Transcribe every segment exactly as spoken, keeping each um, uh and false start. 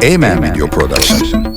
A M M Video Production.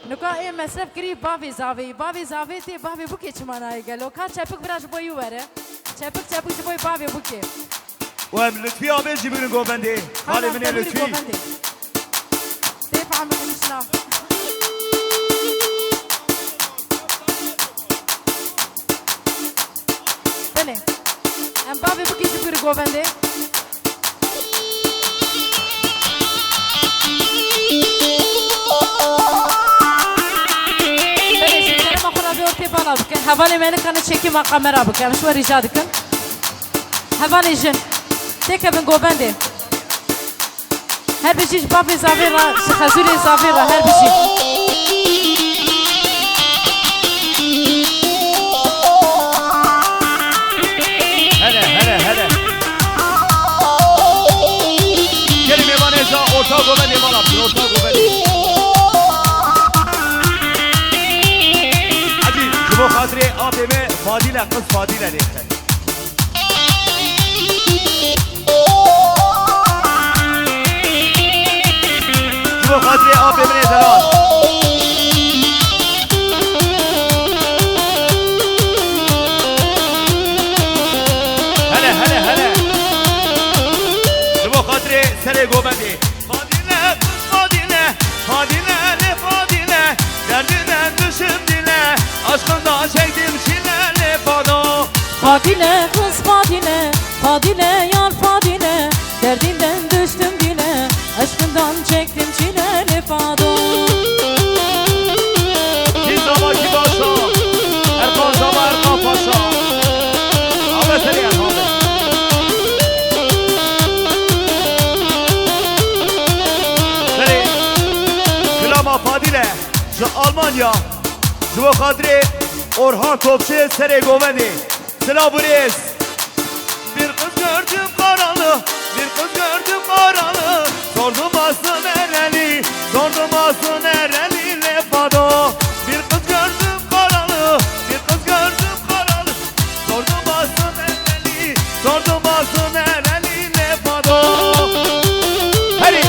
Nika ê mesref kirî bavê zavê. Bavê zavê tê bavê bûkê çima nayê gelo? Ka çepik bira ji bo yû were. Çepik çepik ji bo bavê bûkê. Û em Lutfî abê jî bigrin govendê. Xalê min ê Lutfî. Tê fehmî nişna. Belê. Em bavê bikî ji bîr govendê. Belê, ji kerema xwe re vê ortê bala bikin. Hevalê me nikane çekî ma kamera bikin. Em ji we rîca dikin. Hevalê jin. Têkevin govendê. Her bijî ji bavê zavê re, ji xezûrê zavê re, her bijî. Hele, hele, hele. Gelin mêvanê za orta govendê mala, orta govendê. Hacî, ji bo xatirê apê me Fadîle, qiz Fadîle lê. Ji bo xatirê apê min ê delal. Hele, hele, hele. Ji bo xatirê serê govendê. Fadîle, qiz Fadîle, Fadîle, lê Fadîle, derdinden düştüm dile, aşkından çektim çile, lê Fado. Fadîle, qiz Fadîle, Fadîle, yar Fadîle, derdinden düştüm dile, aşkından çektim çile, lê Fado. Kî zava kî başa, Erkan zava Erkan paşa. Abe serê Erkan be. Serê kilama Fadîle ji Almanya, ji bo xatirê Orhan Topçu serê govendê. Silav û rêz. Bir kız gördüm karalı, bir kız gördüm karalı. Sordum aslı nereli, sordum aslı nereli, lê Fado. Bir kız gördüm karalı, bir kız gördüm karalı. Sordum aslı nereli, sordum aslı nereli, lê Fado. Herî.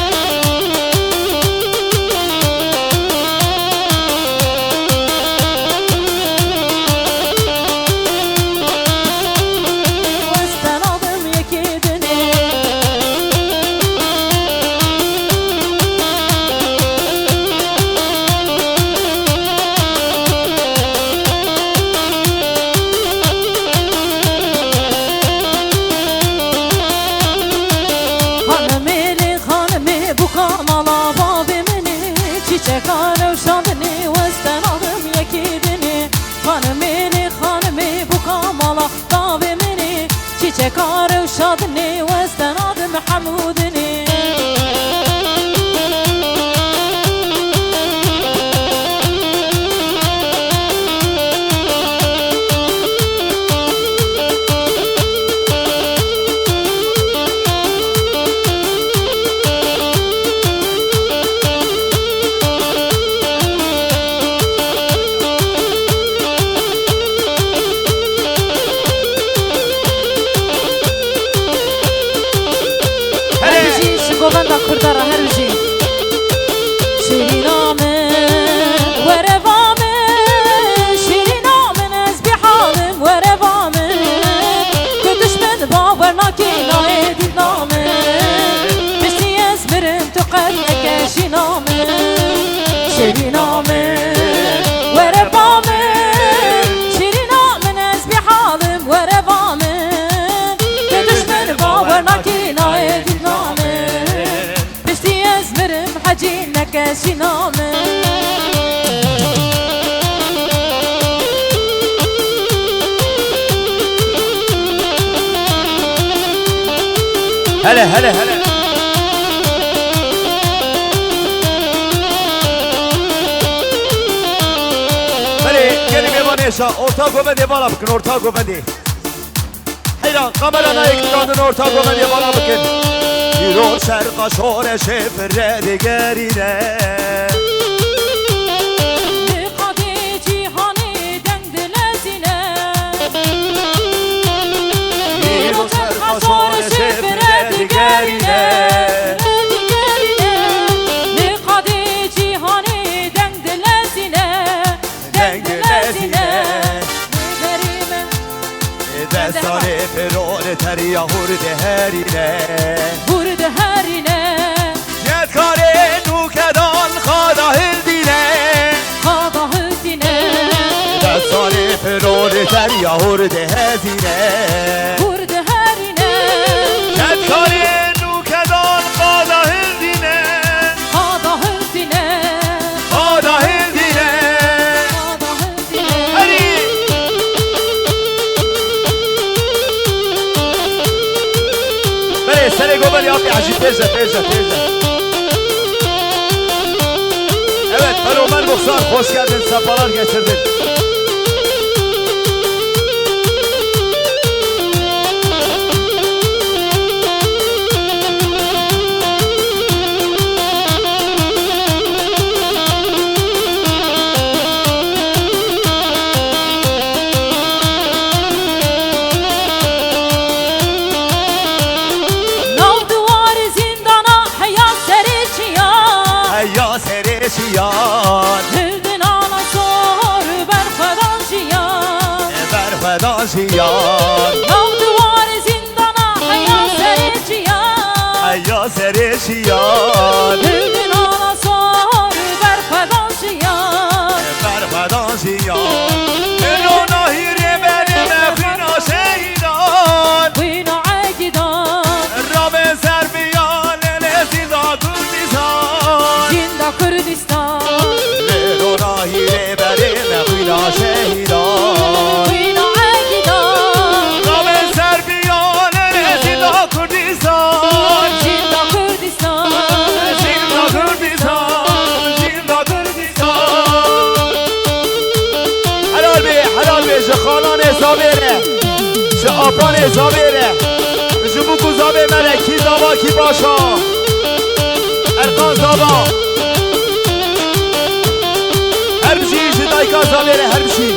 Westan adım yekê dinê. Xanimê lê xanimê bûka mala bavê min ê, çîçeka rewşa dinê, westan adim yekê dinê. Xanimê lê xanimê bûka mala bavê min ê, çîçeka rewşa dinê, westan adim hemû dinê. Her bijî ji govenda Kurda re, her bijî. Şirîna min, were va min, şirîna min, ez bêhal im, were va min. Tu dişmin bawer nakî nayê dîna min. Piştî ez mirim tu qet neke jîna min. Şirîna min, were va min, şirîna min, ez bêhal im, were va min. Tu dişmin bawer nakî nayê dîna min. Piştî ez mirim hecî neke jîna min. Hele, hele, hele. Belê, gelî mêvanê şa, orta govendê bala bikin, orta govendê. Heyran, kamera nayê kitandin orta govendê bala bikin. Îro şerqa şoreşê firre digerîne. Li qadê cîhanê deng dilezîne. Îro şerqa şoreşê firre digerîne. Li qadê cîhanê deng dilezîne. Lê pirol teriya hûr diherîne. Hûr diherîne. Yedkarê nûkedan xada hildîne. Xada hildîne. Desanê pirol teriya hûr dihezîne. Hûr diherîne. Yedkarê nûkedan xada hildîne. Xada hildîne. Xada hildîne. Xada hildîne. Herî. Belê, serê gober ya, bir acı teyze, teyze, teyze. Evet, Fenomen Ruhsar, hoş geldin, sefalar getirdin. Nav diwarê zîndana heya serê çiyan. Heya serê çiyan. Hildin ana sor berxwedan jiyan. Berxwedan jiyan. Nav diwarê zîndana heya serê çiyan. Heya serê çiyan. Hildin ana sor berxwedan jiyan. Berxwedan jiyan. Dilo nahîrê berê me xwîna şehîdan. Xwîna egîdan. Rabe ser biyan lê zînda Kurdistan. Zînda Kurdistan. Lêro nahîrê berê me xwîna şehîdan. Xwîna egîdan. Rabe ser biyan lê zînda Kurdistan. Zînda Kurdistan. Zînda Kurdistan. Zînda Kurdistan. Helal be, helal be, ji xalanê Zavê re, ji apanê Zavê re, ji bûk û zavê me re, kî zava, kî baş a. Erkan Zava. Her bijî ji dayika Zavê re, her bijî.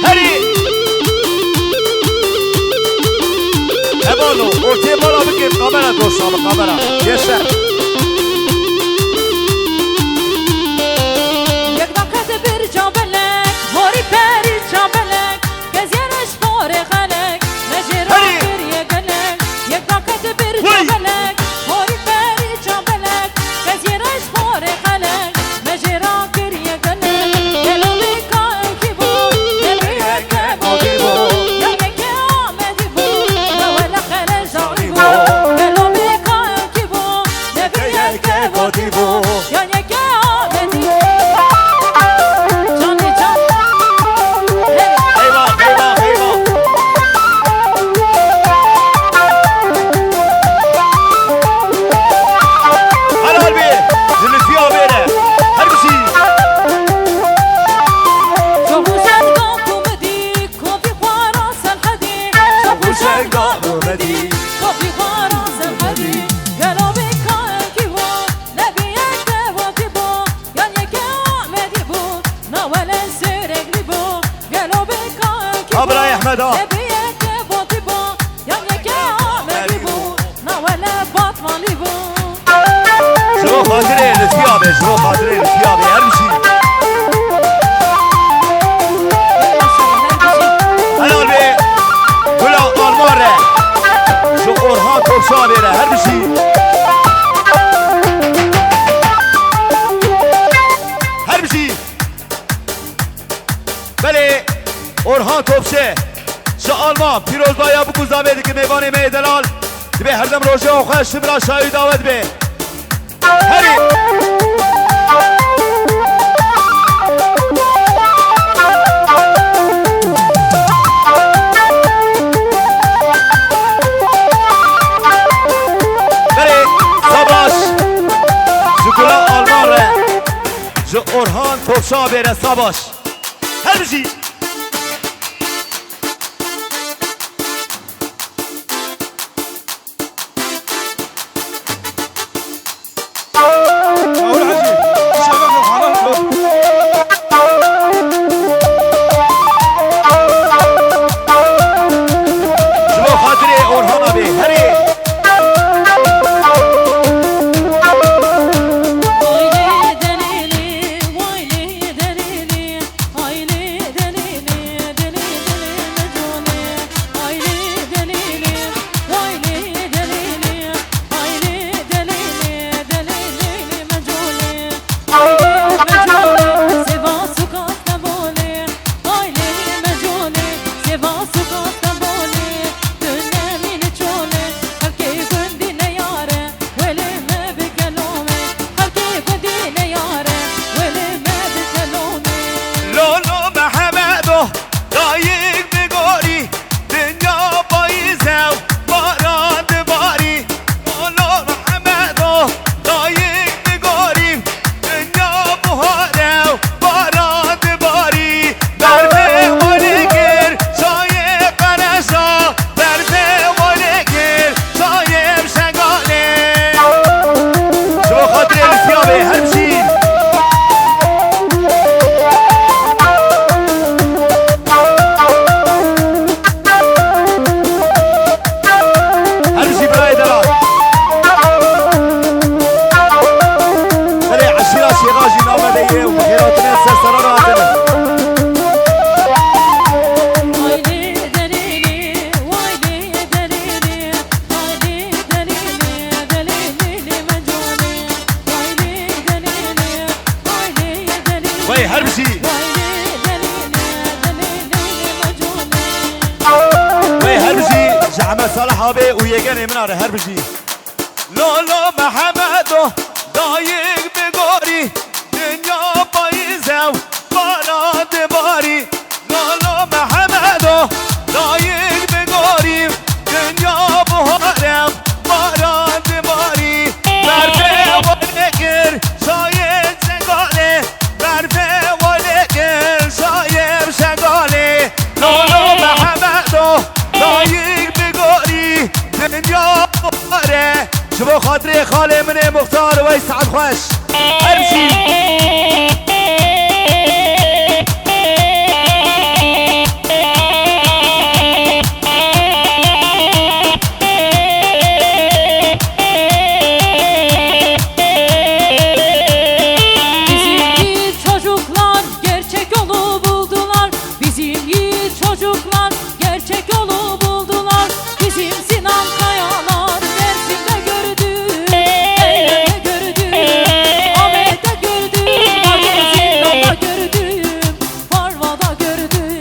Herî! Hevalo, ortê bala bikin, kamera doşa bi kamera. Gençler. Yek daket bir çabelek, hori peri çabelek, kezyereş xore xelek, mejera Herî! kiriye gelek. Yek daket bir Wey! çabelek, hori peri çabelek, kezyereş xore xelek, mejera kiriye gelek. Gelo bê ka enkî bo, gelo yeke Amedî bo. Ya yeke Amedî bo, ya wele xele janî bo. Gelo bê ka enkî bo, ne bê yeke Amedî bo. Ya yeke Amedî. Canê can. Hey. Eyvah, eyvah, eyvah. Helal be. Ji Lütfiya bêre. Her bir şey. Şoxu şenga ku min dî, kovî xwara Selhedî. Şoxu şenga ku min dî, kovî xwara Selhedî. Gelo bê ka enkî bo, ne bê yeke Amedî bo. Yan yeke Amedî bo, na wele Sêreglî bo. Gelo bê ka enkî bo, Abray Ehmed a. Ne bê yeke Amedî bo. Yan yeke Amedî bû, na wele Batmanî bû. Ji bo xatirê Lutfiya be, ji bo xatirê Lutfiya be, her bijî. Helal be, Gula Alman re, ji Orhan Topçu abê re, her bijî. Her bijî. Belê, Orhan Topçe, ji Alman, pîrozbaya bûk û zavê dike mêvanê me yê delal, dibê herdem rojê xweş ji bila şayî dawet be. Herî. Belê, Savaş, ji Gula Alman re, ji Orhan Topçe abê re Savaş. Her bijî. Ji bo xatirê Orhan abê, herê. Suka Stenbolê, tu nemîne çolê, xelkê gundî neyare, welê me bike lomê, xelkê gundî neyare, welê me bike lomê. Lolo Mehemedo, dayik bigorî, dinya payîz e û baran dibarî. Lolo Mehemedo, dayik bigorî, dinya buhar e û baran dibarî. Berfê welê kir çayê Qereşa, berfê welê kir çayê Şengalê. Ji bo xatirê Lifya bê, her bijî. Her bijî birayê delal. Belê eşîra Şêxa jî navbedê ye û bi xêr hatine ser serana hatine. Wey her bijî. Wey her bijî ji Emed Salih abê û yêgenê min a re her bijî. Lolo Mehemedo, dayik bigorî, dinya payîz e û baran dibarî. Lolo Mehemedo, dayik bigorî, dinya buhar e û baran dibarî. Berfê welê kir çayê Şengalê, berfê welê kir çayê Şengalê. Lolo Mehemedo, dayik bigorî, dinya buhar e. Ji bo xatirê xalê min ê muxtar, wey saet xweş. Her bijî. Bizim yiğit çocuklar gerçek yolu buldular. Bizim yiğit çocuklar gerçek yolu buldular. Bizim Sinan Kayalar Dersim'de gördüm, eylemde gördüm, Ahmet'te gördüm, Bacı Zindan'da gördüm, Varva'da gördüm.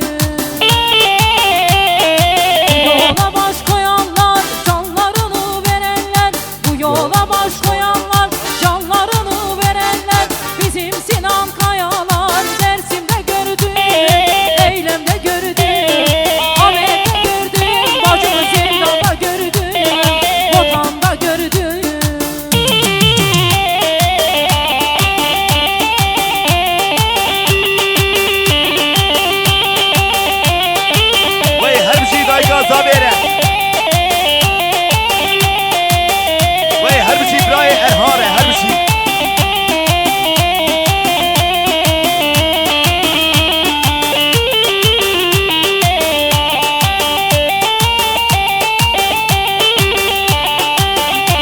Bu yola baş koyanlar, canlarını verenler, bu yola baş koyanlar, canlarını verenler, bizim Sinan Kayalar Dersim'de gördüm, eylemde gördüm, Ahmet'te gördüm, bacımı zindanda gördüm, vatanda gördüm. Wey her bijî dayika Zabê re. Wey her bijî birayê Erhan re, her bijî.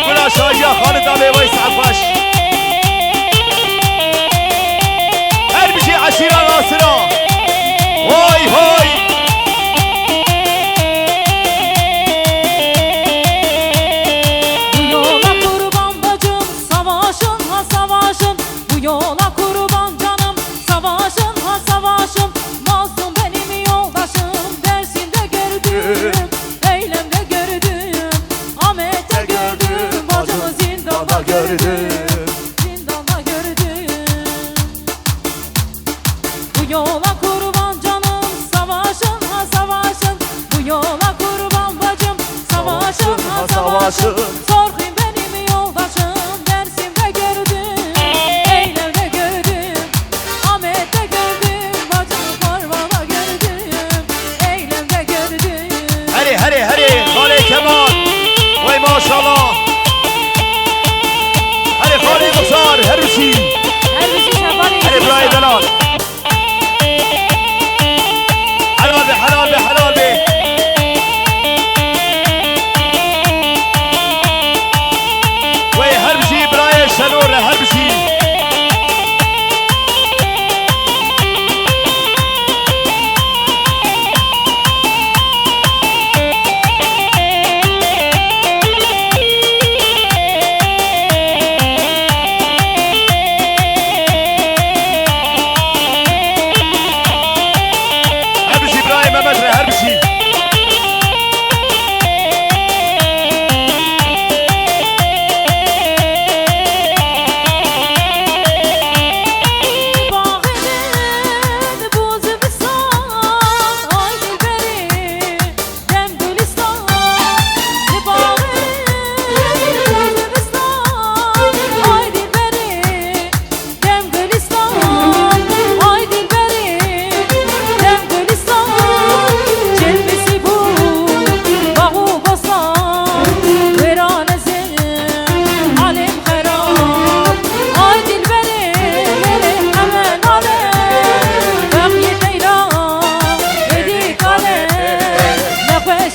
Gula şahiya Xalid Abê, wey saet xweş. Her bijî eşîra Nasira. Hoy hoy. Bu yola kurban bacım, savaşın ha savaşın. Bu yola kurban canım, savaşın ha savaşın. Mazlum benim yoldaşım, Dersim'de gördüm, eylemde gördüm, Ahmet'te gördüm, bacımı zindanda gördüm, zindanda gördüm. Bu yola kurban canım, savaşın ha savaşın. Bu yola kurban bacım, savaşın ha savaşın. Sorgun benim yoldaşım, Dersim'de gördüm, eylemde gördüm, Ahmet'te gördüm, bacım Varva'da gördüm, eylemde gördüm. Herê, herê, herê, Xalê Kemal. Wey maşallah. Herê Xalê Muxtar, her bijî. Her bijî Şevvalê. Herê birayê delal. Helal be, helal be, helal be. Wey her bijî birayê Şenor re, her bijî.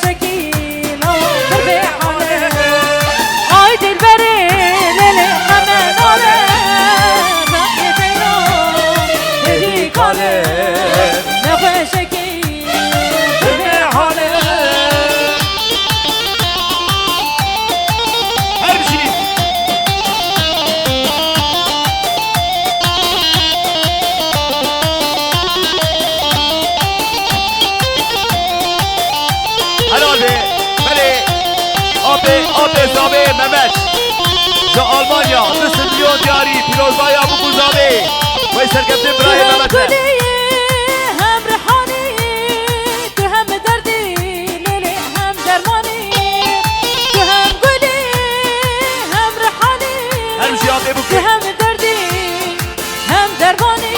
Şekîla, bir bê hale. Ay dilberê, lê lê xeme nale. Xemê teyra, êdî kale. Nexweşekî, bir bê hale. Her bijî. Helal be. Belê. Apê, apê Zavê Mehmet. Ji Almanya, du sed milyon diyarî, pîrozbaya Bûk û Zavê. Wey serkeftin birayê Mehmet e. Gulî, hem rihanî, tu hem derdî, lê lê hem dermanî. Tu hem gulî, hem rihanî. Her bijî apê Bûkê. Tu hem derdî, hem dermanî,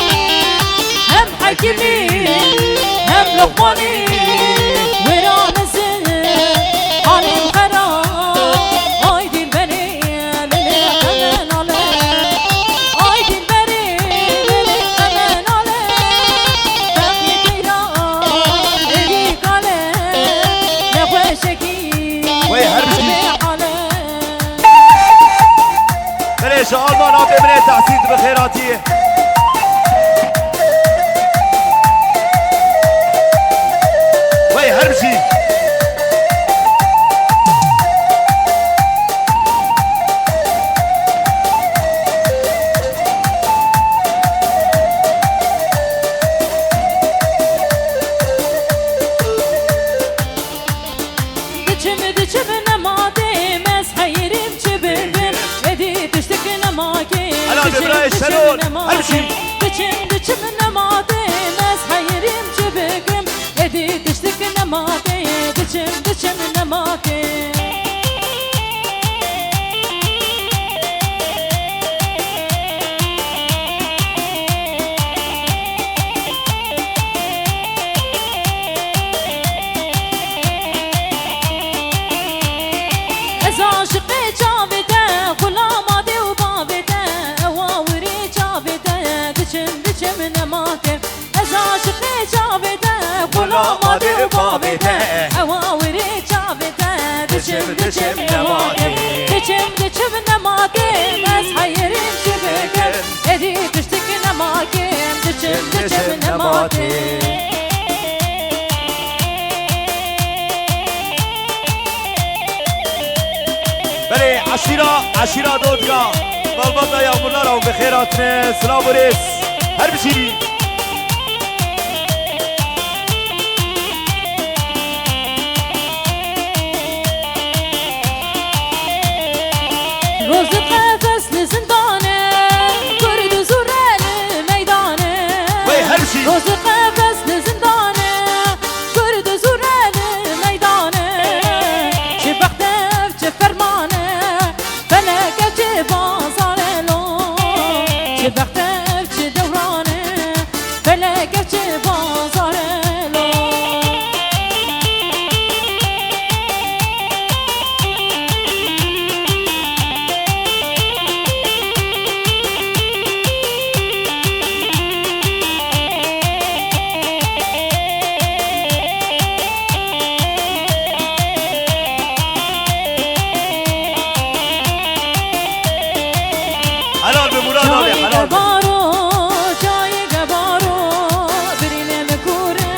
hem hekîmî, hem loqmanî. Wêra mezin, halê xera, ay dilberê, lê lê xeme nale. Ay dilberê, lê lê xeme nale. Xemê teyra, êdî kale, nexweşekî, Wey her bijî. Bê hale. Belê ji Alman apê min ê Tehsîn, tu bi xêr hatî. Wey her bijî. Diçim, diçim nema têm, ez heyirîm çi bikim. Êdî tiştik nema kêm. Helal be birayê Şenol. Her bijî. Diçim, diçim nema têm, ez heyirîm çi bikim. Êdî tiştik nema kêm, diçim, diçim nema kêm. Ez aşiqê çavê te, xulama dê û bavê te, ewa wirê çavê te, diçim, diçim nema kêm. Ez aşiqê çavê te, xulama dê û bavê te, ewa wirê çavê te, diçim, diçim nema kêm. Diçim, diçim nema kêm, ez heyirîm çi bikim. Êdî tiştik nema kêm, diçim, diçim nema kêm. Belê, eşîra, eşîra Dodga, malbata Yağmurlar, ew bi xêr hatine, silav û rêz. Her bijî. Roz li qefes li zindane, kurd û zûre li meydane. Wey her bijî. Roz li qefes li zindane, kurd û zûre li meydane. Çi bext ev, çi ferman e, felek ev çi bazar e lo. Çi bext ev, çi dewran e, felek ev çi bazar e lo. Helal be Murat abi, helal be. Çayê gebaro, çayê gebaro, birîne min kure,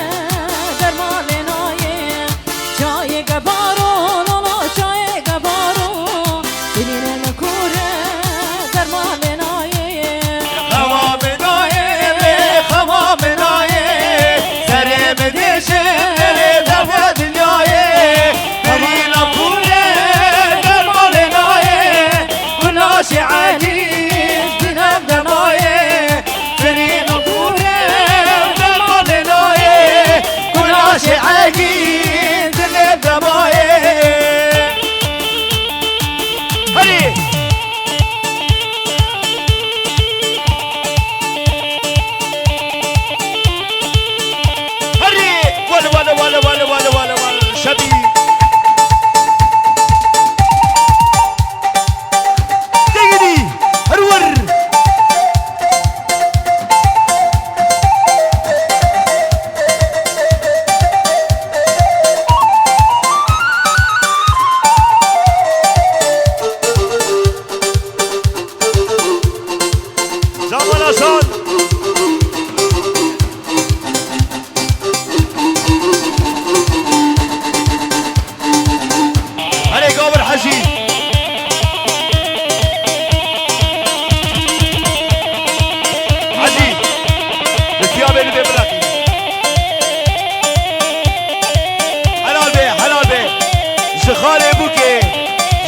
dermanê nayê. Çayê gebaro, lolo, çayê gebaro, birîne min kure, dermanê nayê. Xema min nayê, lê xema min nayê, serê min dêşe, lê derve dinyayê. Birîna kure, dermanê nayê, gunaşê ecîz, dinem demayê. Birîna kure, dermanê nayê, gunaşê ecîz, dinem demayê.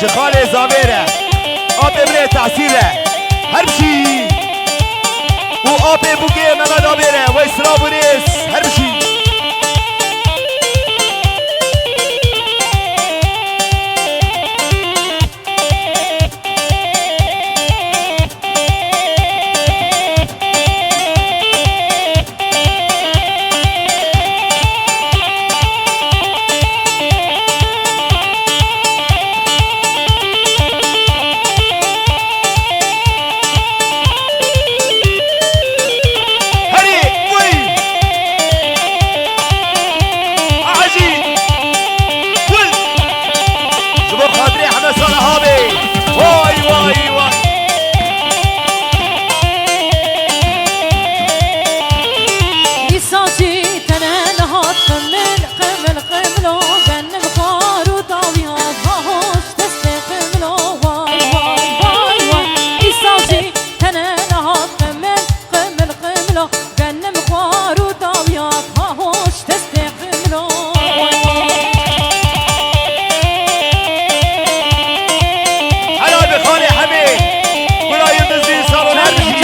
Ji xalê Zavê re, apê min ê Tehsîn re, her bijî. Û apê Bûkê Mehmet Abê re, wey silav û rêz, her bijî. Herî, wey! Acî! Kul! Ji bo xatirê heme sala habê! Vay, vay, vay! Îsa jî tene nehat qimil, qimil, qimilo, genim xwar û dawî hat, ha hoş destê qimilo, vay, vay, vay, vay. Îsa jî tene nehat qimil, qimil, qimilo, genim xwar û dawî hat, ha hoş destê Helal be xalê Hemê. Gula Yıldızlı salon her bijî.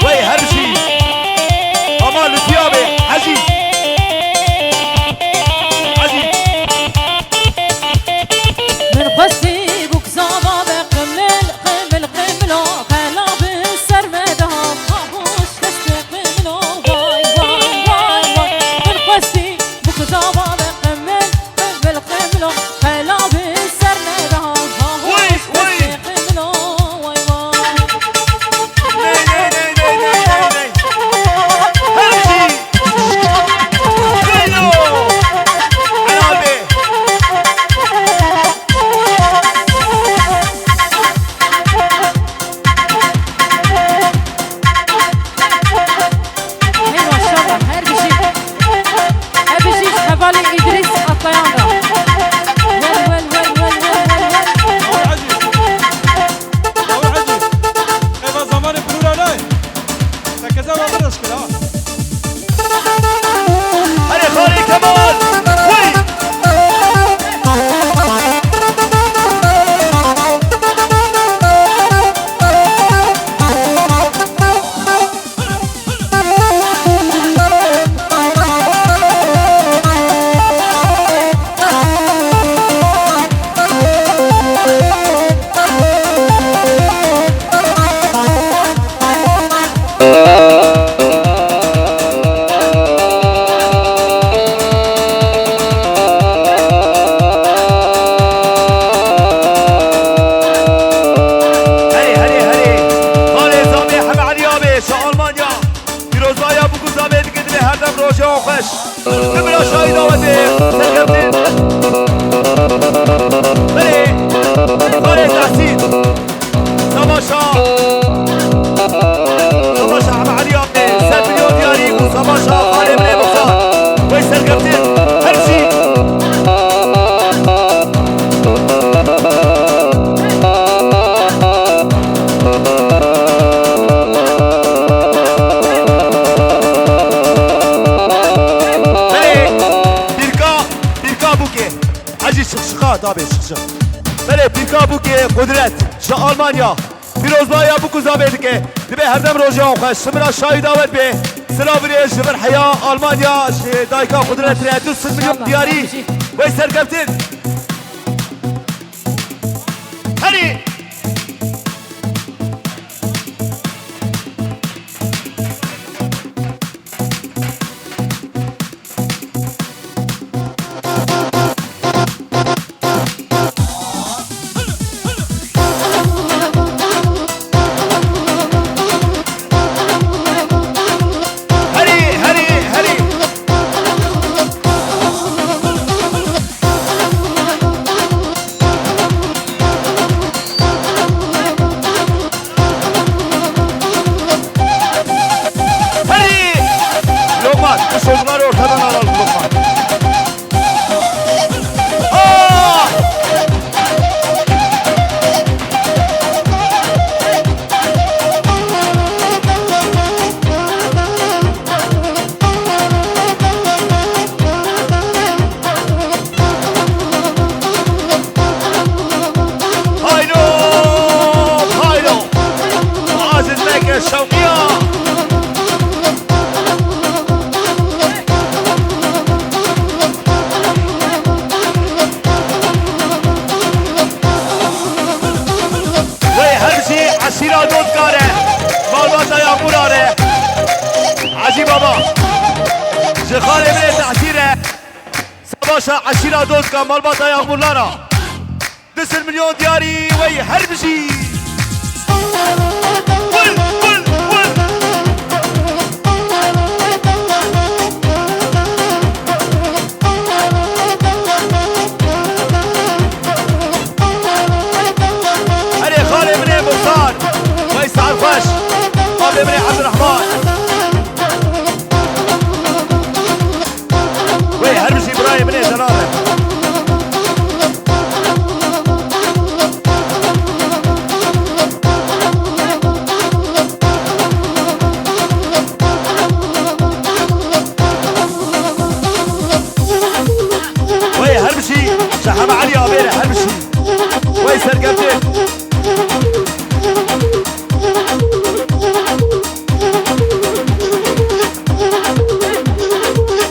Wey her bijî. Ama Lütfiye abi, Hacı. Hacı. Min xwestî bûk zava be qimil, qimil, qimilo, xela bi ser me de hat, ha hoş destê qimilo, vay, vay, vay, vay. Min xwestî bûk zava be qimil, qimil, qimilo, xela bi ser me de hat, ha hoş destê qimilo, vay, vay. Ney, ney, ney, ney, ney, ney, ney. Her şey. Zeyno! Helal be! Hey maşallah, her bijî. Her bijî hevalê Îdrîs Atlayan da. Wel, wel, wel. Dawul Hecî. Dawul Hecî. Eva zamanê pirûra nayê. Tekeze ve bir aşkına ha. Hadi Xalê Kemal! Wey! Herê, herê, herê. Xalê Zamê Heme Elî Abê ji Almanya. Pîrozbaya bûk û zavê dike, divê her dem rojê wan xweş. Bimira şahî dawetê serkeftin. Belê, xalê Tehsîn. Savaşa. Savaşa Heme Elî Abê. Ser milyon diyarî û savaşa xalê min ê Mixtar. Wey serkeftin. Her şey. Belê, pîrka, pîrka bûkê. Hecî şixşixa, tabê şixşix. Belê, pîrka bûkê Qudret, ji Almanya. Pîrozbaya bûk û zavê dike. Divê her dem rojê wan xweş. Simira şahî dawet bê. Silav û rêz ji vir heya Almanya, ji dayika Qudret re du sed milyon diyarî. Wey serkeftin. Herî. Herî, herî, herî. Herî! Lokman, bu çocukları ortadan alalım Lokman. Aa! Baba. Ji xalê min ê tehsîr e. Savaşa eşîra Dozka, malbata Yağmurlara. Du sed milyon diyarî wey her bijî. Wil, wil, wil. Erê xalê min ê Muxtar. Wey sehar xweş. Xalê min ê Ebdurrahman. Wey her bijî birayê min ê delal e. Wey her bijî ji Heme Elî Abê re her bijî. Wey serkeftin.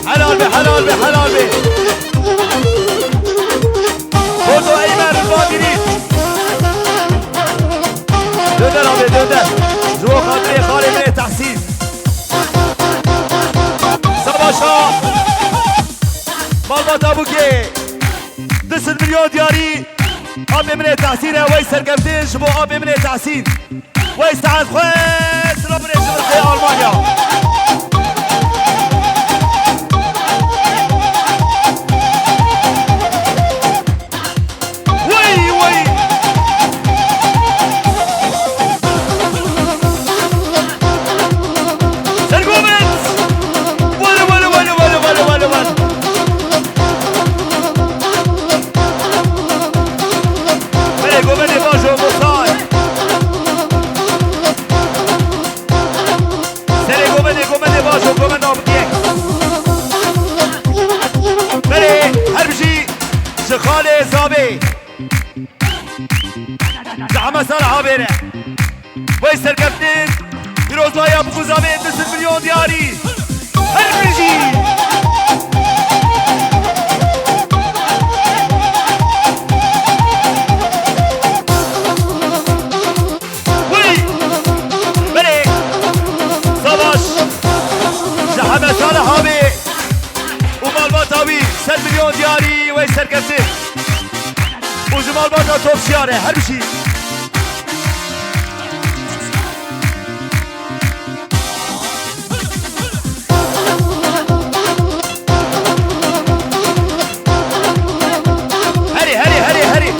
Helal be, helal be, helal be. Kodo Eymer Badîrî. Dönder abi, dönder. Ji bo xatirê xalê min ê Tehsîn. Savaşa malbata Bûkê. Du sed milyon diyarî. Apê min ê Tehsîn e, wey serkeftin ji bo apê min ê Tehsîn. Wey saet xwe, silav birêz ji Tirkiye, Almanya. Wey, wey. Sergomet. Wele, wele, wele. Belê, gomedê bajo, Mosay. Serê gomedê, gomedê bajo, gomeda bûyek. Belê, her bijî ji xalê Zabê. Ji Heme Salih Abê re. Wey serkeftin, pîrozbaya Bûkê Zabê, du sed milyon diyarî. Her bijî. Wey! Belê! Savaş! Ji Heme Salih Abê û malbata wî sed milyon diyarî wey serkeftin. Û ji malbata Topçiyar e, her bijî. Herî, herî, herî, herî.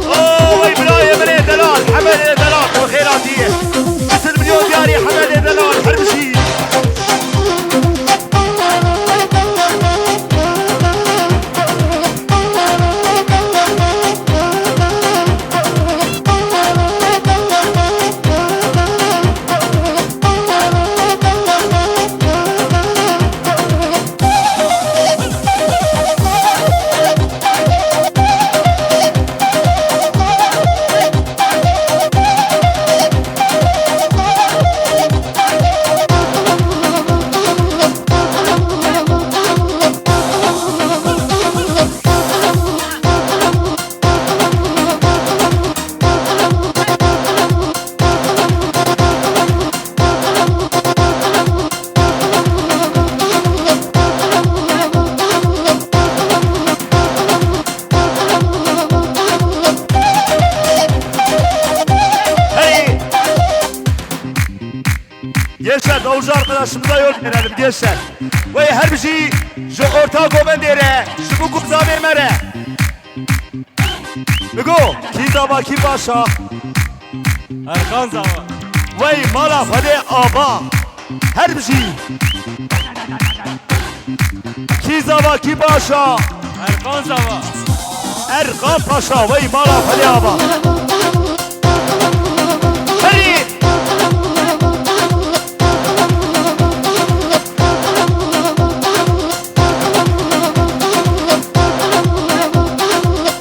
Oo, wey birayê min ê delal, Hemedê delal, bi xêr hatiye. Du sed milyon diyarî Hemedê delal, her bijî. Hey! Gençler, davulcu arkadaşımıza yol verelim gençler. Wey her bijî ji orta gomendê re, ji Bûkê Zabê me re. Bigo, kî zava kî baş a? Erkan zava. Wey mala Xwedê ava. Her bijî. Kî zava kî baş a? Erkan zava. Erkan Paşa, wey mala Xwedê ava. Herî.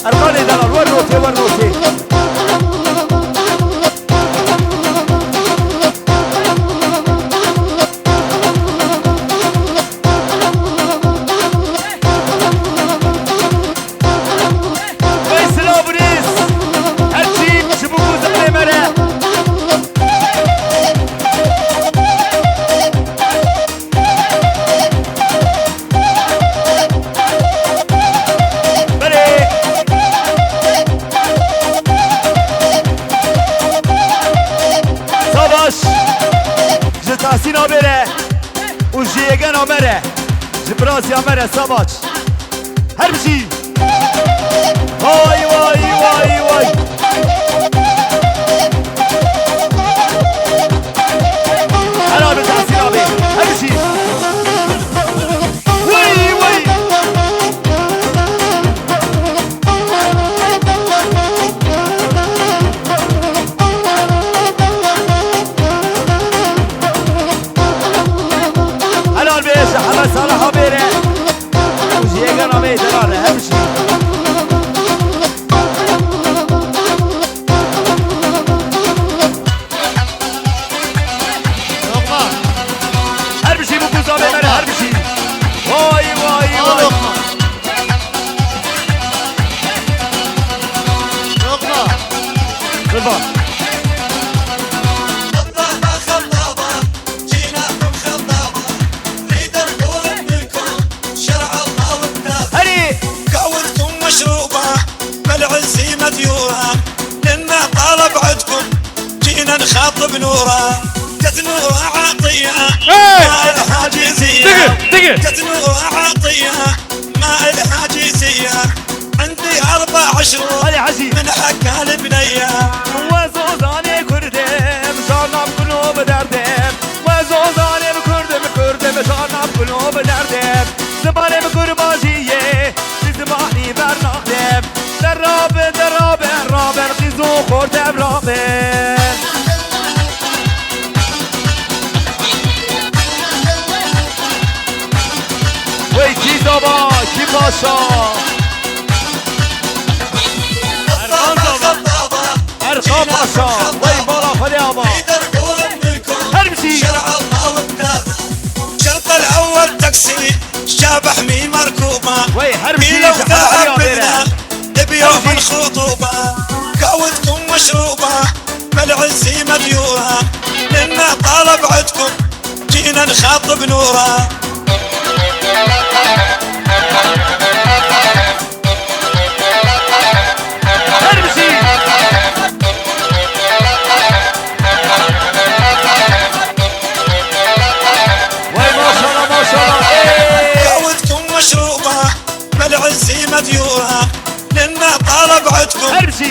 Erkanê delal, wer rotê, wer rotê. Wey silav birêz. Her çi Asîna bêre û ji yegena me re, ji birasiya me re Savaç. Her bijî. Vay, vay, vay, vay. Helal be Tahsin abi. Her bijî. Vay, vay. Helal be, ji Hemed Saliha bêre. Û ji yegena me deran e, her bijî. Her bijî bu buzavê me, her bijî. Vay, vay, vay. Lokma. Lokma. Qurban. Herî. Hey! Digir, digir. Hadi Hacî. Wez ozanê Kurdim, carna bikino bi derdim. Wez ozanê bi Kurdim, Kurdim, carna bikino bi derdim. Zimanê bi kurbajiyê, bi zimanî bernaxdim. Derabe, derabe, rabe, qîz û xortem rabe. Wey kî zaba, kî paşa? Erkan zaba. Erkan paşa. Wey bala Xwedê ava. Her bijî. Wey her bijî. Her bijî. Her bijî. Wey maşallah, maşallah. Ey! Her bijî.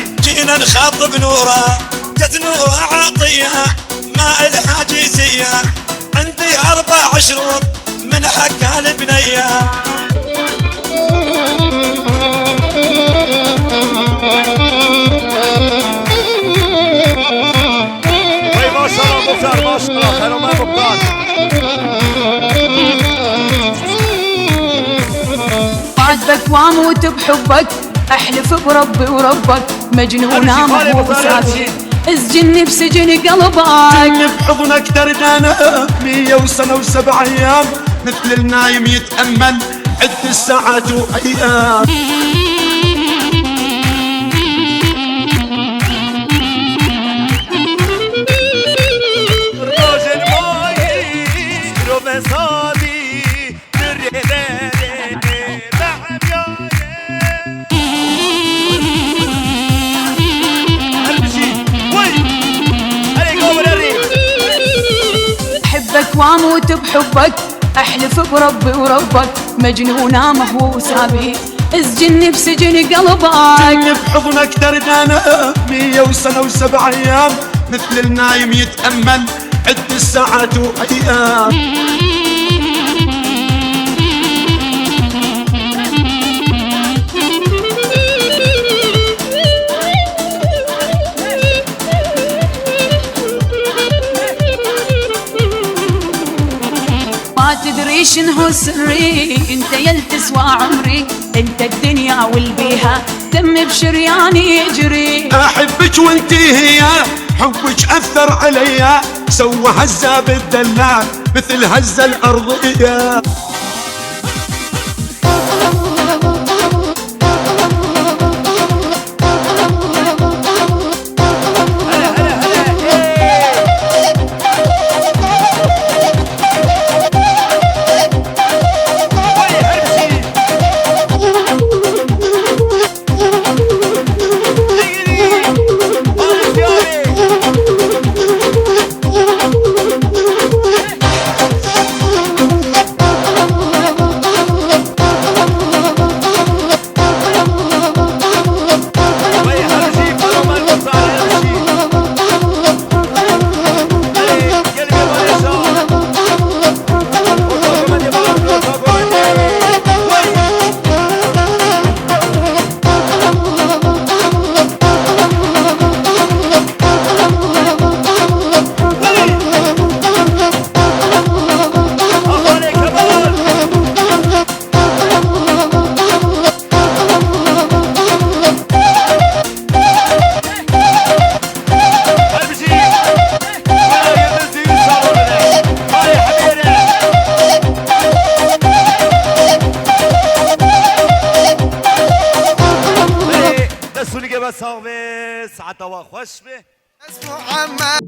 Wey maşallah Muxtar, maşallah, fenomen Muxtar. بعد بك واموت بحبك، احلف بربي وربك، مجنونة مهووسة بيك. اسجني بسجن قلبك. جني بحضنك دردانة، مية وسنة وسبع أيام، مثل النايم يتأمل، عد الساعات وأيام. Rojên mayî, rojên sadî. أحبك وأموت بحبك، أحلف بربي وربك، مجنونة مهووسة بيك، اسجني بسجن قلبك. جني بحضنك دردانة، مية وسنة وسبع أيام، مثل النايم يتأمل، عد الساعات وأيام. ما تدري شنو سري، انت يل تسوى عمري، انت الدنيا والبيها، دمي بشرياني يجري. أحبك وانتي هي، حبك أثر عليا، سوى هزة بالدلال، مثل هزة الأرضية. Ismi. Muhammed.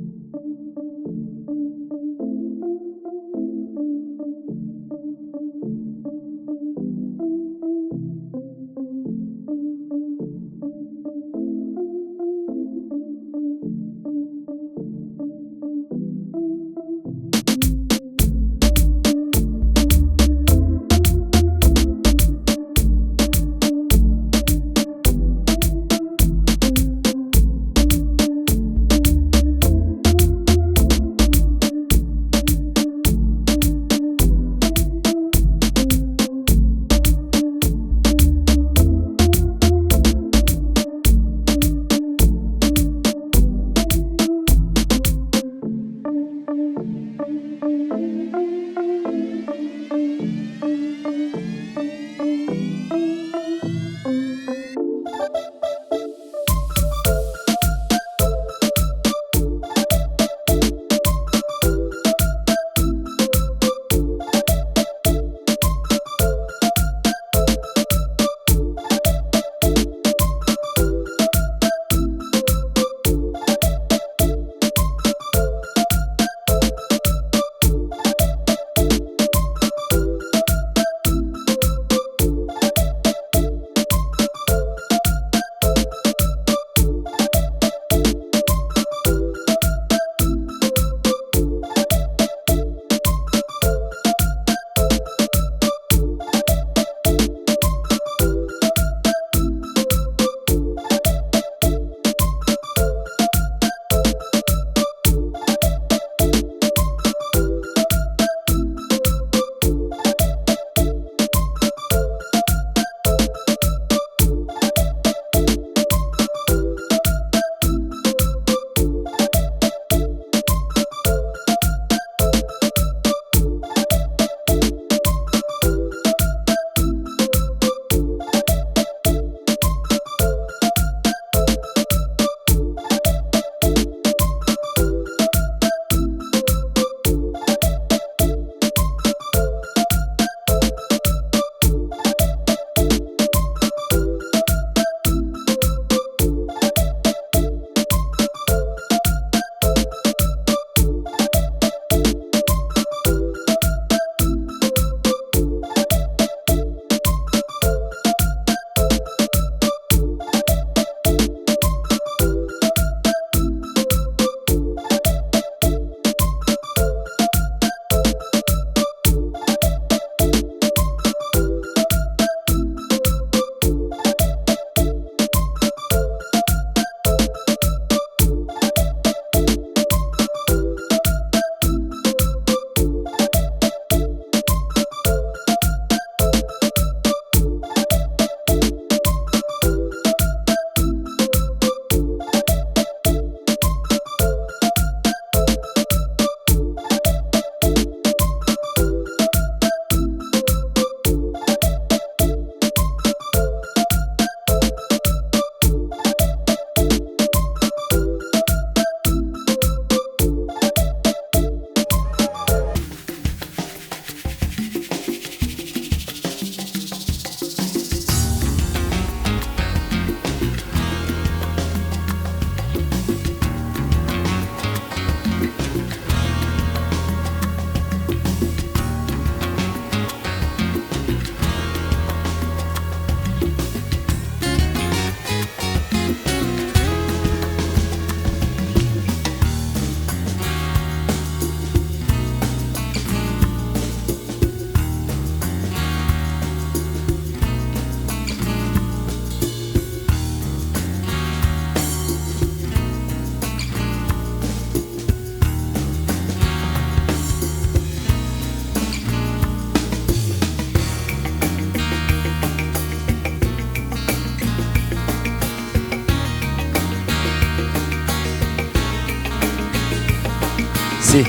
Sî.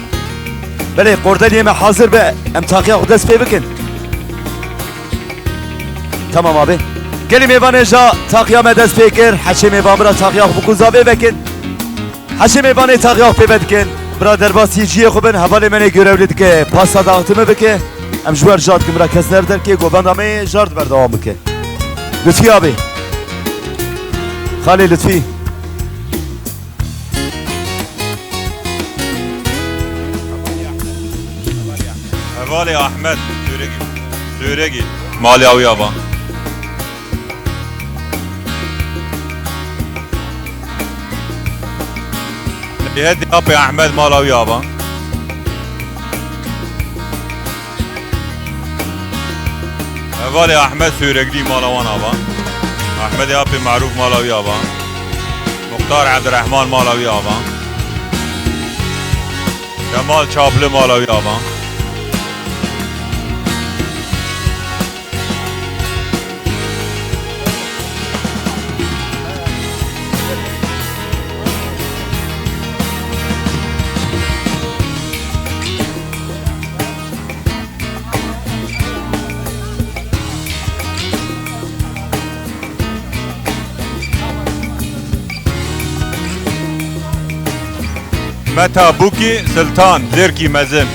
Belê, qordeliyê me hazir be. Em taqiya xwe dest pê bikin. Tamam abi. Gelî mêvanê ja taqiya me dest pê kir. Heşê mêvan bira taqiya xwe bikûza vê vekin. Heşê mêvanê taqiya xwe pê ve dikin. Bira derbasî ciyê xwe bin. Hevalê me nê görevlî dike. Pasta dağıtımı bike. Em ji wer ja dikin bira kes nerderkê. Govenda me jar di berdewam bike. Lütfi abi. Xalê Lütfi. Hevalê Ahmed Sûregî. Sûregî. Mala wî ava. Lê hedi apê Ahmed mala wî ava. Hevalê Ahmed Sûreglî mala wan ava. Ahmedê apê Marûf mala wî ava. Muxtar Ebdirehman mala wî ava. Kemal Çapli mala wî ava. Meta Bûkî Siltan, Zêrkî Mezin,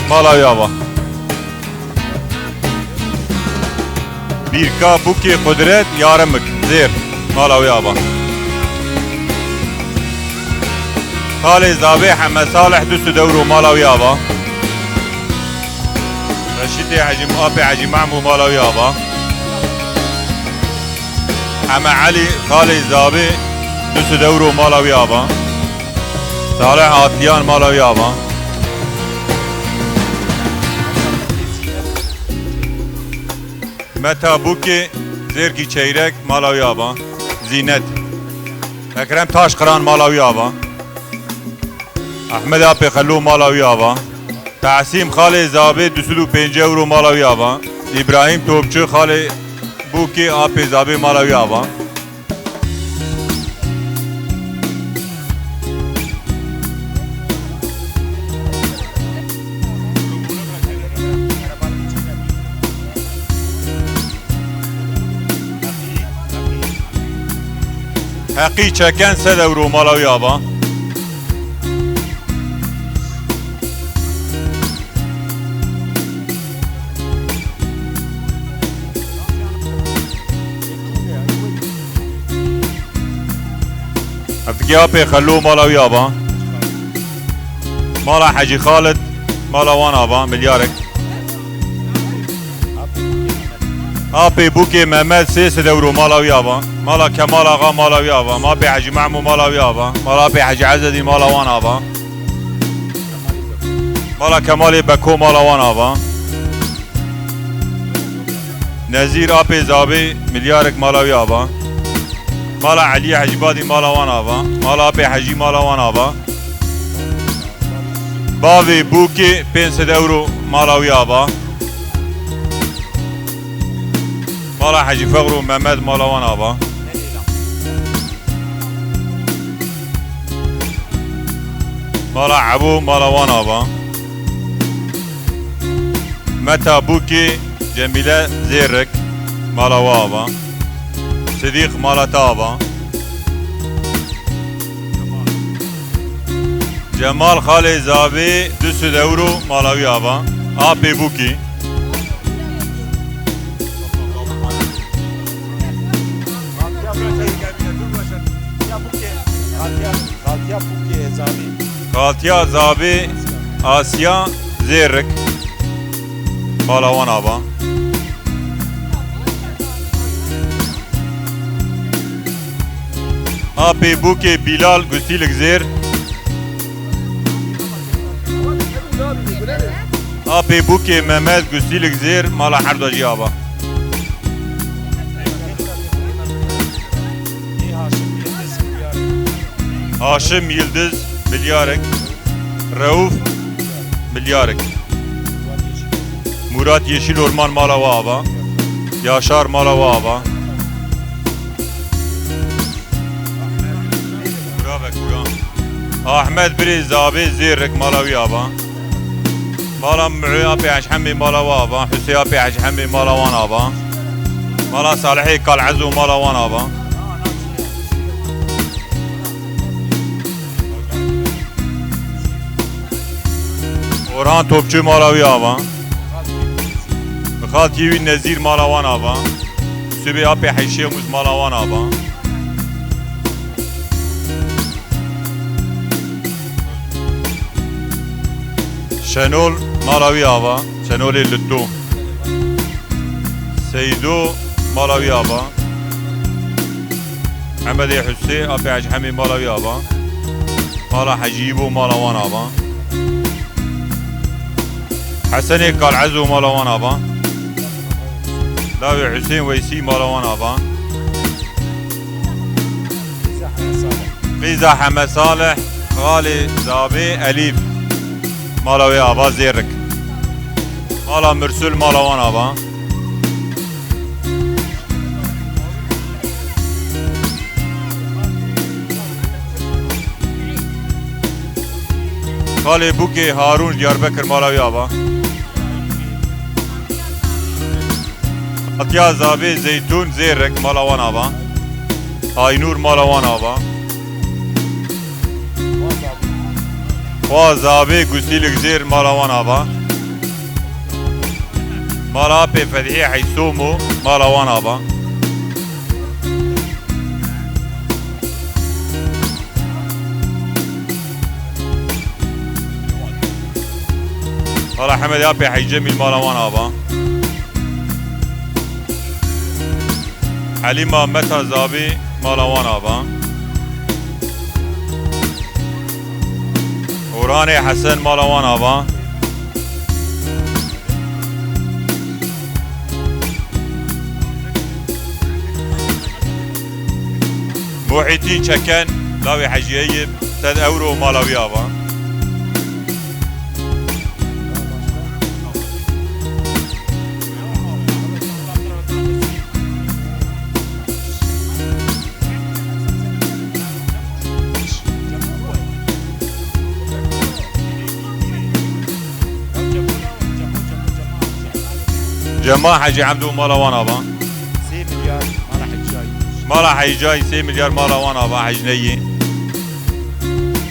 mala wî ava. Bîrka Bûkê Qudret Yarimik, Zêr, mala wî ava. Xalê Zavê Heme Salih, Dusudewro, mala wî ava. Reşîdê Hecî, apê Hecî Mahmû, mala wî ava. Heme Elî, Xalê Zavê, Dusudewro, mala wî ava. Salih Atliyan, mala wî ava. Meta Bûkê Zêrkî Çeyrek, mala wî ava. Zînet. Ekrem Taşqiran, mala wî ava. Ehmed Apê Xelo, mala wî ava. Tahsîm Xalê Zabê, du sed û pêncî ewro, mala wî ava. Îbrahîm Topçu Xalê Bûkê Apê Zabê, mala wî ava. Heqî Çeken, sed ewro, mala wî ava. Hevdikê Apê Xelo, mala wî ava. Mala Hecî Xalid, mala wan ava, milyarek. Apê Bûkê Mehmet, sê sed ewro, mala wî ava. Mala Kemal Axa, mala wî ava. Mapê Hecî Mahmû, mala wî ava. Mala Apê Hecî Ezedî, mala wan ava. Mala Kemalê Beko, mala wan ava. Nezîr Apê Zabê, milyarek, mala wî ava. Mala Elî Hecî Badî, mala wan ava. Mala Apê Hecî, mala wan ava. Bavê Bûkê, pênc sed ewro, mala wî ava. Mala Hecî Fexro Mehmed, mala wan ava. Mala Ebo, mala wan ava. Meta Bûkê Cemîle Zêrek, mala wa ava. Sidîq, mala te ava. Cemal Xalê Zabê, du sed ewro, mala wî ava. Apê Bûkî. Xaltiya Zabê Asya Zêrik, mala wan ava. Apê Bûkê Bîlal Gustîlik Zêr. Apê Bûkê Mehmet Gustîlik Zêr, mala her do jî ava. Haşim Yildiz, milyarek. Reuf, milyarek. Murat Yeşil Orman, mala wa ava. Yaşar, mala wa ava. Bravo, Kuran. Ahmet Birê Zabê Zêrek, mala wî ava. Mala Muhê Apê Hecî Hemê, mala wa ava. Husê Apê Hecî Hemê, mala wan ava. Mala Salihê Kal Ezo, mala wan ava. Orhan Topçu, mala wî ava. Xaltiyê wî Nezîr, mala wan ava. Sibê Apê Heyşê Mûz, mala wan ava. Şenol, mala wî ava. Tenolê Lito. Seydo mala wî ava. Hemedê Husê, apê Hecî Hemî mala wî ava. Mala Hecî Îbo mala wan ava. Hesenê Kal Ezo mala wan ava. Lawê Husên Weysî mala wan ava. Qîza Heme Salih, xalê Zabê Elîf. Mala wê ava Zêrik. Mala Mirsul mala wan ava. Xalê Bûkê Harûn Diyarbekir mala wê ava. Xatiya Zabê Zeytûn Zêrek mala wan ava. Aynûr mala wan ava. Xwa Zabê Gusîlik Zêr mala wan ava. Mala Apê Fedhî Heysomo mala wan ava. Mala Hemedê Apê Hecî Cemîl mala wan ava. Helîma Meta Zabî mala wan ava. Orhanê Hesen mala wan ava. Muhîtîn Çeken, lawê Hecî Eyîb, sed ewro mala wî ava. Cema Hecî Emdo mala wan ava. Sê milyar mala Hecî Cayî. Mala Hecî Cayî sê milyar mala wan ava, Hecî Neyî.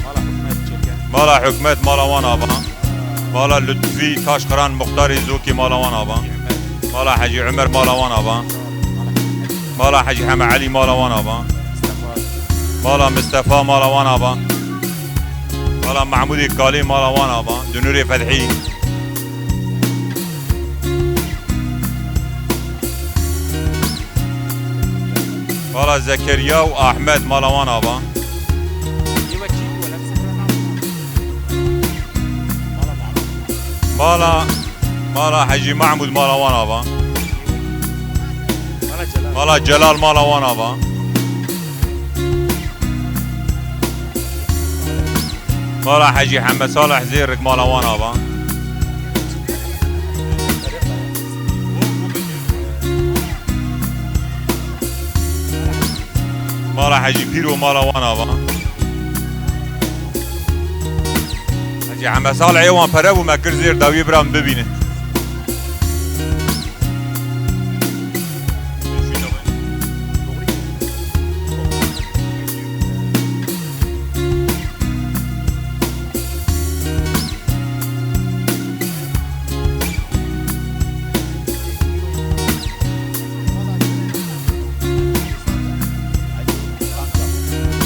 Mala Hikmet Çeken. Mala Hikmet mala wan ava. Mala Lutfî Taşqiran muxtarê Zokê mala wan ava. Hecî Umer. Mala Hecî Umer mala wan ava. Mala Hecî. Mala Hecî Heme Elî mala wan ava. Mistefa. Mala Mistefa mala wan ava. Mala Mahmûdê Kalê mala wan ava. Dunurê Fedhî. Mala Zekeriya û Ahmed mala wan ava. Mala, mala Hecî Mahmûd mala wan ava. Mala Celal mala wan ava. Mala Hecî Heme Salih Zêrik mala wan ava. Mala Hecî Pîro mala wan ava. Hecî Heme Salihê wan pere bû, me kir Zêr dawiyê bira min bibîne.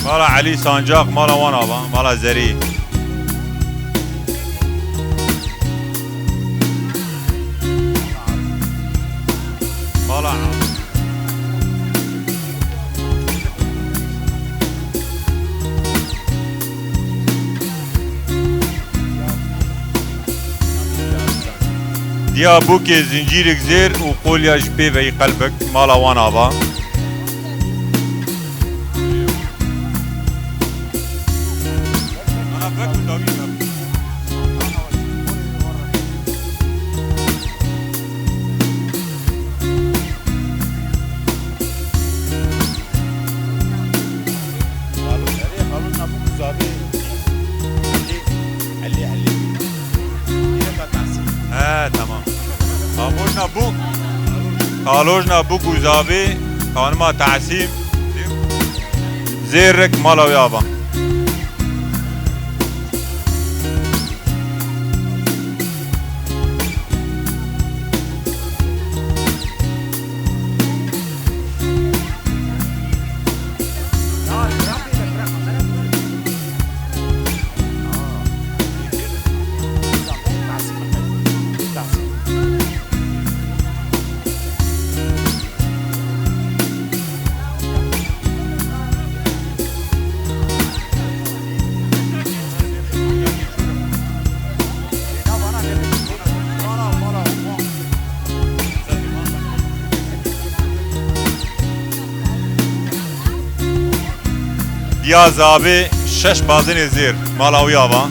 Mala Elî Sancaq, mala wan ava, mala Zerî. Mala Diya bûkê zincîrik zêr û qolya ji pê veyî qelbik mala wan ava. He, tamam. Xalojna bûk. Xalojna bûk û zavê xanima Tahsîm. Zêrik mala wê ava. Ya Zabê şeş bazinê zêr, mala wî ava.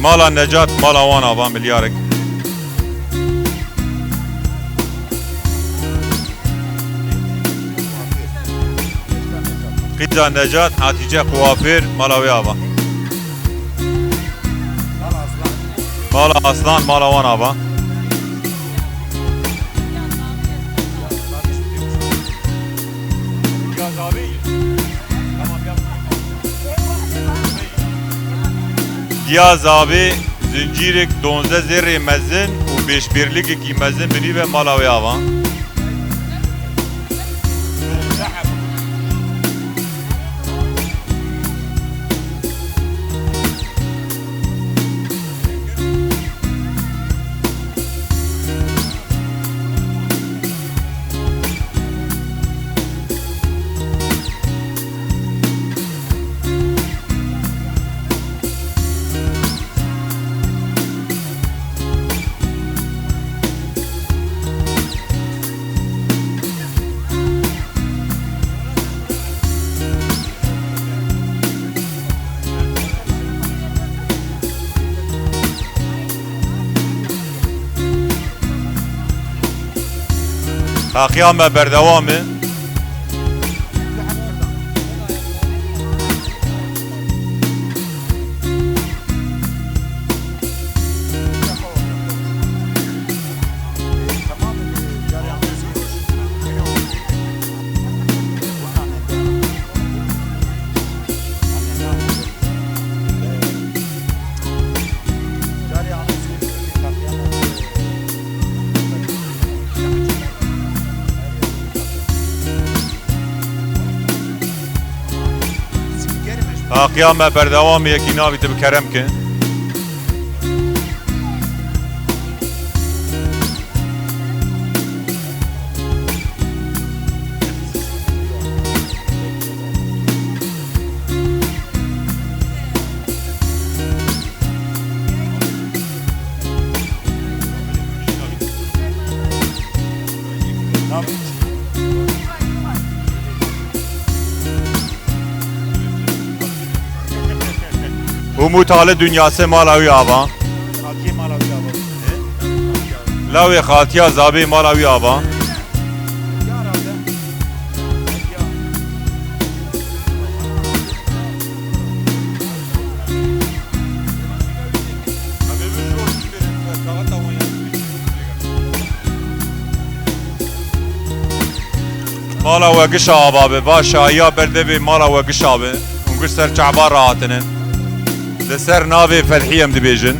Mala Necat, mala wan ava milyarek. Qîza Necat, Hatice Kuafêr, mala wê ava. Mala Aslan, mala wan ava. Diya Zabê zincîrek donzdeh zêrê mezin û beşbêrlikekî mezin binî ve mala wê ava. Taqiya me berdewam e. Taqiya me berdewam e, yekî navî te bi kerem ke. Umut Ali Dünyası, mala wî ava. Lawê Xaltiya Zabê, mala wî ava. Mala we gişa ava be, va şahiya ber devê mala we gişa be. Hûn giş ser çava rahatinin. Li ser navê Fethî em dibêjin.